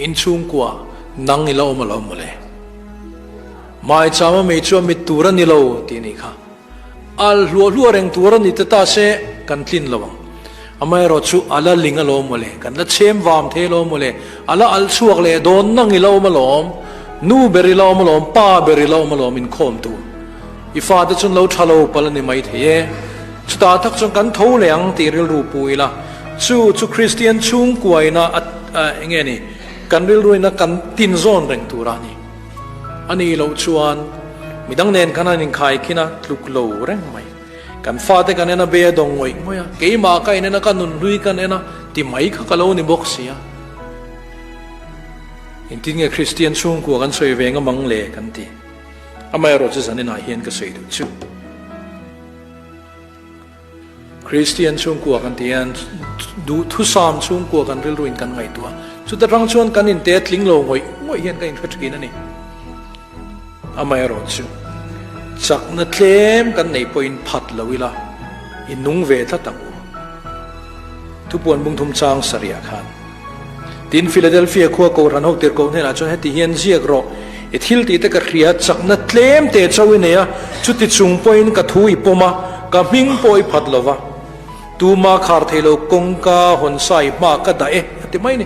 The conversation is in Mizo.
In chhungkua nang i la awm alawm mawle. Maichama mei chu a mit tur a ni lo tih a nih kha. Al hluah hluah reng tur a ni ta ta se kan tlin lo ang. Amaherawh chu a la ling alawm mawle, kan la chhem vam thei alawm mawle, a la alh chhuak leh dawn nang i la awm alawm, nu ber i la awm alawm, pa ber i la awm alawm inkhawm tur. I fate chuan lo tha lo palh a ni mai thei e. Chutah tak chuan kan tho leh ang tih rilru pu ila, chu chu Kristian chhungkuaina a eng nge ni, kan rilruina kan tinzawn reng tur a ni. A nih loh chuan midang nen khan an inkhai khin a, tluk lo reng mai. Kan fate kan en a, be a dawng ngawih ngawih a, keimah ka inen a, ka nunhlui kan en a, ti mai kha ka lo ni bawk si a. Engtin nge Kristian chhungkua kan sawi ve ngam ang le kan ti. Amaherawh chu zaninah hian ka sawi duh chu. Kristian chhungkua kan tih hian duhthusam chhungkua kan rilruin kan ngaihtuah. Chuta tang chuan kan inte tling lo ngawih ngawih hian ka inhre thin a ni. Amaherawh chu chakna tlem kan neih pawhin phat lo ila i nung ve tlat ang u. Thupuan bungthum chang sarih khan. Tin, Philadelphia khua Kohhran ho tirhkoh hnenah chuan heti hian ziak rawh, I thil tih te ka hria, chakna tlem te chauh i nei a, chuti chung pawhin ka thu i pawm a, ka hming pawh i phat lo va. Tuma khar thei lo kawngka hawn sa i hma ka dah e, a ti mai a ni.